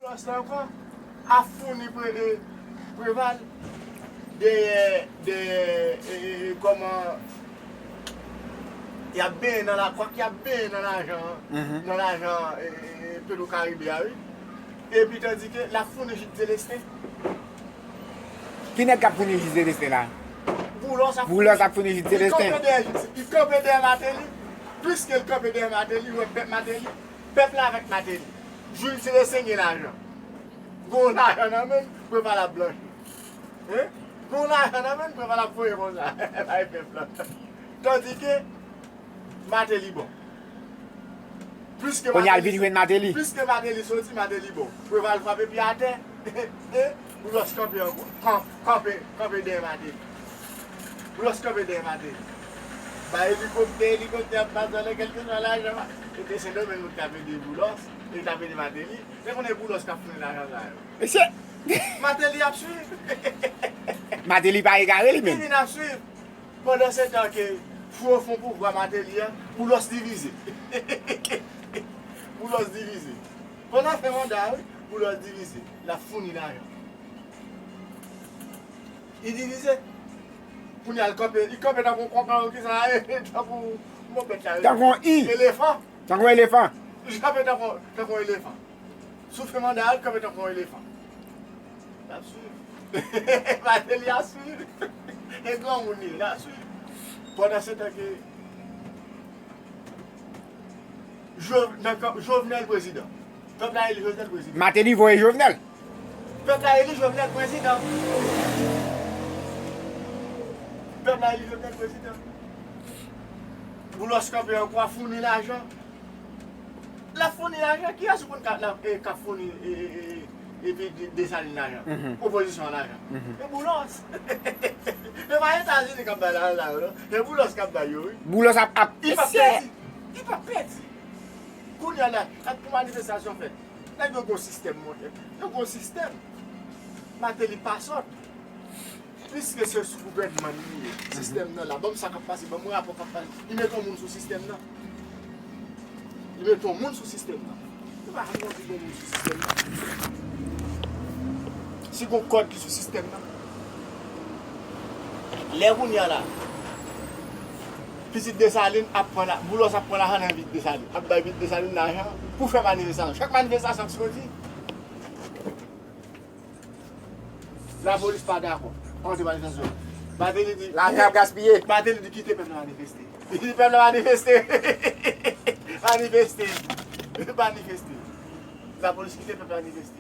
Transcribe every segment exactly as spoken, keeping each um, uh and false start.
Boulos la ankò ap founi Pre- e, Preval dèyè, dèyè, e, e, e, kòman y ap benyen nan la, kwak y ap benyen nan lajan, nan lajan, e, e, e, Petro Caribe a, wi. Epi tandike l ap founi Jude Célestin. Ki nèg k ap founi Jude Célestin la? Boulos ap Boulos ap founi Jude Li kanpe Célestin. dèyè Jude, li kanpe dèyè Martelly. Plis ke l kanpe dèyè Martelly, li wè pèp Martelly. Pèp la avèk Martelly. Jude Célestin gen lajan. Gon lajan nan men l, Preval ap blanchi. Hein? Gon lajan nan men l, Preval ap voye konsa. Bay pèp la. Tandike Martelly bon. Plis ke Kounye a l vin jwenn Martelly. Plis ke Martelly soti, Martelly bon. Preval frape pye atè. E Boulos kanpe ankò. Kan- Kanpe, kanpe dèyè Martelly. Boulos kanpe dèyè Martelly. Bay elikoptè, elikoptè ap pase anlè kèlkeswa lajan. E te Sendomeng nou t ap ede Boulos, e t ap ede Martelly. Te konnen Boulos k ap founi lajan sa yo. Mesye, Martelly ap swiv. Martelly pa egare li Li menm. vin ap swiv. Pandan se tan ke fwon fon pouvwa Martelly an, Boulos divize. Boulos divize. Pandan fen manda a, wi, Boulos divize. L ap founi lajan. Li divize. Kounye a l kanpe, li kanpe tankou yon kòk, tankou kisa, tankou yon bèt la. Tankou yon i. Elefan. Tankou yon elefan. Li kanpe tankou, tankou yon elefan. Sou fen manda a, l kanpe tankou yon elefan. L ap swiv. Martelly ap swiv. E granmoun li, l ap swiv. Pandan se tan ke Jo- nan kan- Jovenel prezidan. Pèp la eli Jovenel prezidan. Martelly voye Jovenel. Pèp la eli Jovenel prezidan. Pèp la eli Jovenel prezidan. Boulos kanpe ankò ap founi lajan. L ap founi lajan. Kiyès ou konn k ap, k ap founi e, e, e, e, epi De- Desalin lajan? Opozisyon an lajan. E Boulos. E pa Etazini k ap bay lajan sa yo, non. E Boulos k ap bay yo, wi. Boulos ap ap Li p ap pèdi. Li p ap pèdi. Kounye a la, ak pou manifestasyon fèt. Nèg yo gon sistèm, monchè. Yo gon sistèm. Martelly pa sòt. Piske se sou gouvènman li ye. Sistèm nan la. Ban m sa k ap pase, ban m rapò k ap pase. Li mete yon moun sou sistèm nan. Li mete yon moun sou sistèm nan. Ou pa konn si gon moun sou sistèm nan. Si gon kòd ki sou sistèm nan. Lè kounye a la, pitit Desalin ap pran la, Boulos ap pran lajan nan pitit Desalin. Ap bay pitit Desalin lajan pou fè manifestasyon. Chak manifestasyon ki soti, lapolis pa dakò. Antre manifestasyon. Martelly di, Lajan ap gaspiye. Martelly di kite pèp la manifeste. Li di pèp la manifeste. Manifeste. Manifeste. Lapolis kite pèp la manifeste.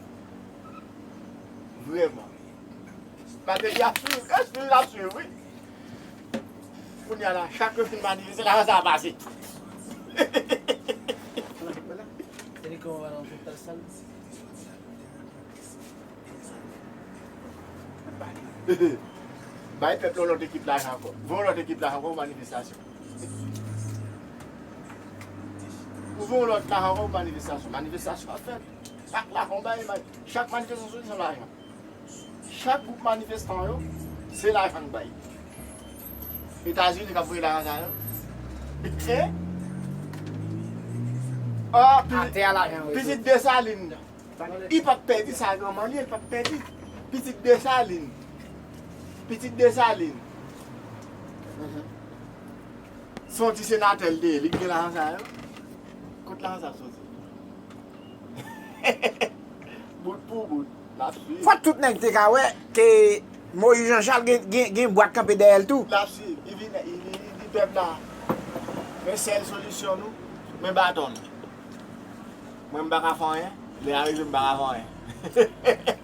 Vrèman. Martelly ap swiv, ap swiv, ap swiv, wi. Kounye a la, chak yo fin manifeste, lajan sa a pase. Bay pèp la yon lòt ekip lajan ankò. Voye yon lòt ekip lajan ankò pou manifestasyon. Ou voye yon lòt lajan ankò pou manifestasyon. Manifestasyon ap fèt. Chak lajan ou bay, chak manifestasyon se yon lajan. Chak gwoup manifestan yo, se lajan k bay. Etazini k ap voye lajan sa yo. E? Ah, Atè a lajan yo. pitit Desalin nan. Li p ap pèdi sa, granman li, li p ap pèdi. Pitit Desalin. Pitit Desalin. Se yon ti senatè l te ye, li k gen lajan sa yo. Kot lajan sa soti? Bout pou bout, l ap swiv. Fò tout nèg te ka wè ke Moïse Jean Charles gen, gen, gen bwat kanpe dèyè l tou. L ap swiv. Li vin, li, li, li di pèp la, men sèl solisyon nou, men baton nou. Mwen, m pa ka fè anyen. Lè a rive, m pa ka fè anyen.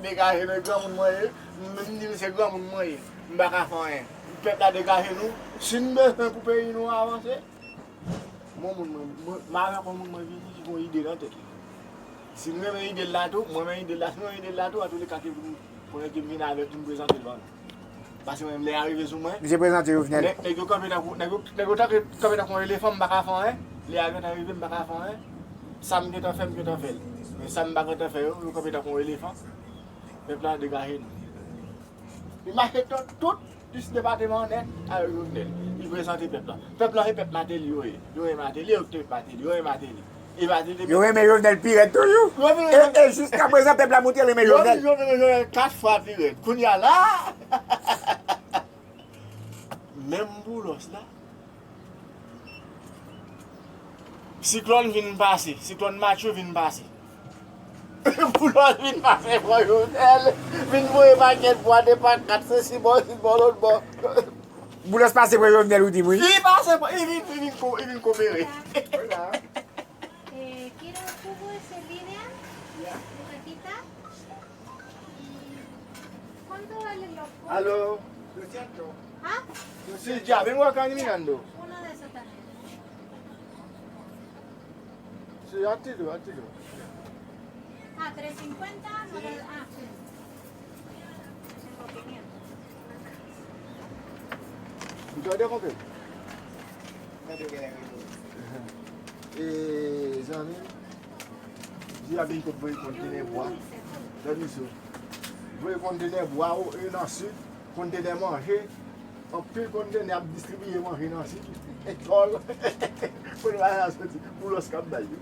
Degaje nou, e granmoun mwen ye. M, m di misye granmoun mwen ye. M pa ka fè anyen. Pèp la, degaje nou. Si n bezwen pou peyi nou avanse, mwen, moun mwen, mwen, m avèk yon moun mwen vini ki gon ide nan tèt li. Si m renmen ide l la tou, mwen renmen ide l la, si m renmen ide l la tou, antouleka, ke pou nou, pou nèg yo vin avèk nou, m prezante l ban nou. Paske mwen, lè a rive sou mwen, Misye prezante Jovenel. nèg, nèg yo kanpe tankou, nèg yo, nèg yo tanke, kanpe tankou yon elefan, m pa ka fè anyen. Lè a gentan rive, m pa ka fè anyen. Sa m gentan fè, m gentan fè l. Men sa m pa gentan fè yo, yo kanpe tankou yon elefan. Pèp la, degaje nou. Li mache tout, tout dis depateman an nèt avèk Jovenel. Li prezante pèp la. Pèp la, se pèp Martelly yo ye. Yo renmen Martelly, yo te Martelly, yo renmen Martelly. Yo renmen Jovenel pi rèd toujou. E, e jiska prezan, pèp la montre renmen Jovenel. Yo vin Jovenel kat fwa pi rèd. Kounye a la, menm Boulos la, siklòn vin pase, siklòn Matye vin pase. Boulos vin pase bò Jovenel, vin voye pakèt bwa de pa kat, se si bò, si bò, lòt bò. Boulos pase bò Jovenel, ou di m, wi. Li pase, li vin, li vin ko-, li vin kopere. Eh, quiero un cubo ese línea, una cajita. ¿Y cuánto valen los cubos? Aló. ¿Ah? Sí, ya, vengo acá caminando. Uno de esos también. Sí, a ti tú, a ti tú. Ah, tres cincuenta, no, sí. Ah, sí. Tengo quinientos. Ou tande konpè? E, zanmi m, di a vin kot voye kontenè bwa. Tande misye. Voye kontenè bwa, o, e nan sid, kontenè manje. Anpil kontenè ap distribiye manje nan sid. Etòl. Pou l pa soti, pou lòs k ap bay yo.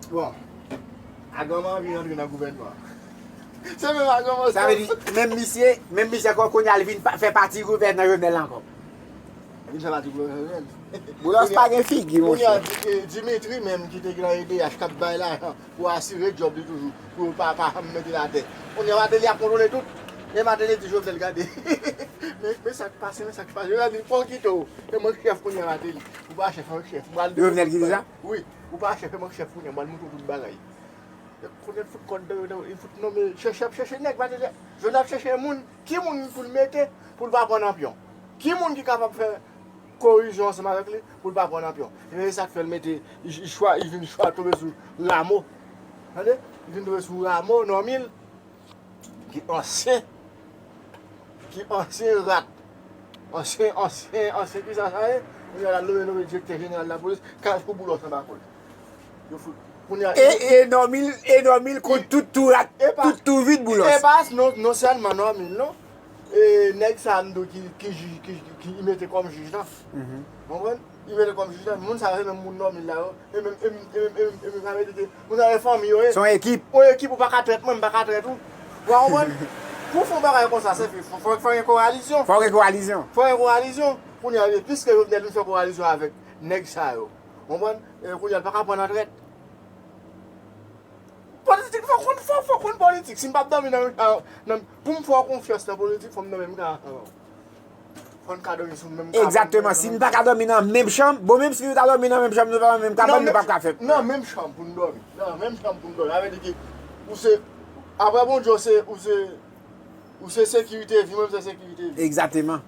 Bon, Aganman anvi rantre nan gouvènman. Se menm Aganman sa. Sa vle di, menm misye, menm misye ankò kounye a li vin pa, fè pati gouvènman Jovenel la ankò. Li fè pati gouvènman Jovenel. Boulos pa gen figi, monchè. Kounye a, Di-, eh, Dimitri menm ki te gen nan E D H k ap bay lajan pou asire djòb li toujou, pou yo pa, pa janm mete l atè. Kounye a Martelly ap kontwole tout. E Martelly di Jovenel gade. Men, men sa k pase, men sa k pase. Jovenel di, "Fò m kite w. Se mwen k chèf kounye a, Martelly. Ou pa chèf, mwen k chèf." Jovenel ki di sa? Wi, "Ou pa chèf, se mwen k chèf kounye a, mwen moutre w tout bagay." Kounye a fout kòd dan yo, dan yo, fout nonmen, chèche, ap chèche nèg, Martelly. Jovenel ap chèche moun, ki moun pou l mete, pou l pa pran nan pyon. Ki moun ki kapab fè korizyon ansanm avèk li, pou l pa pran nan pyon. Ebyen, se sa k fè l mete, li, li chwa, li vin chwa tonbe sou Rameau. Tande? Li vin tonbe sou Rameau, Normil. Ki ansyen, ki ansyen rat, ansyen, ansyen, ansyen kisa sa ye? Kounye a l al nonmen, nonmen direktè jeneral lapolis, Kafou Boulos anba kò l. Yo fout. Kounye a, e, e Normil, e Normil kont tout tou rat, tout tou vit Boulos. E pa non, non sèlman Normil, non. E nèg sa a m di w ki, ki jij, ki, ki, ki li mete kòm jij la. Konprann? Li mete kòm jij la, moun sa yo se menm moun Normil la yo. E menm, e menm, e menm, e menm, e menm, sa vle di ke moun sa yo se fanmi yo ye. Se yon ekip. Yon ekip, ou pa ka trèt mwen, m pa ka trèt ou. Ou pa konprann? Pou fè yon bagay konsa, se fè, fò, fò, fò gen kowalizyon. Fò gen kowalizyon. Fò gen kowalizyon. Kounye a, piske Jovenel vin fè kowalizyon avèk nèg sa yo. Konprann? E kounye a, l pa ka pran nan trèt. Politik, fò konn, fò, fò konn politik. Si m p ap dòmi nan, nan, nan, pou m fè w konfyans nan politik, fò m nan menm ka avè w. Fò n ka dòmi sou menm kabann. Egzakteman. Si n pa ka dòmi nan menm chanm, bon, menm si nou ta dòmi nan menm chanm, nou pa nan menm kabann, nou p ap ka fè. Nan menm chanm pou n dòmi. Nan menm chanm pou n dòmi. Sa vle di ke ou se, apre Bondye, ou se, ou se, ou se sekirite vi, mwen se sekirite vi. Egzakteman.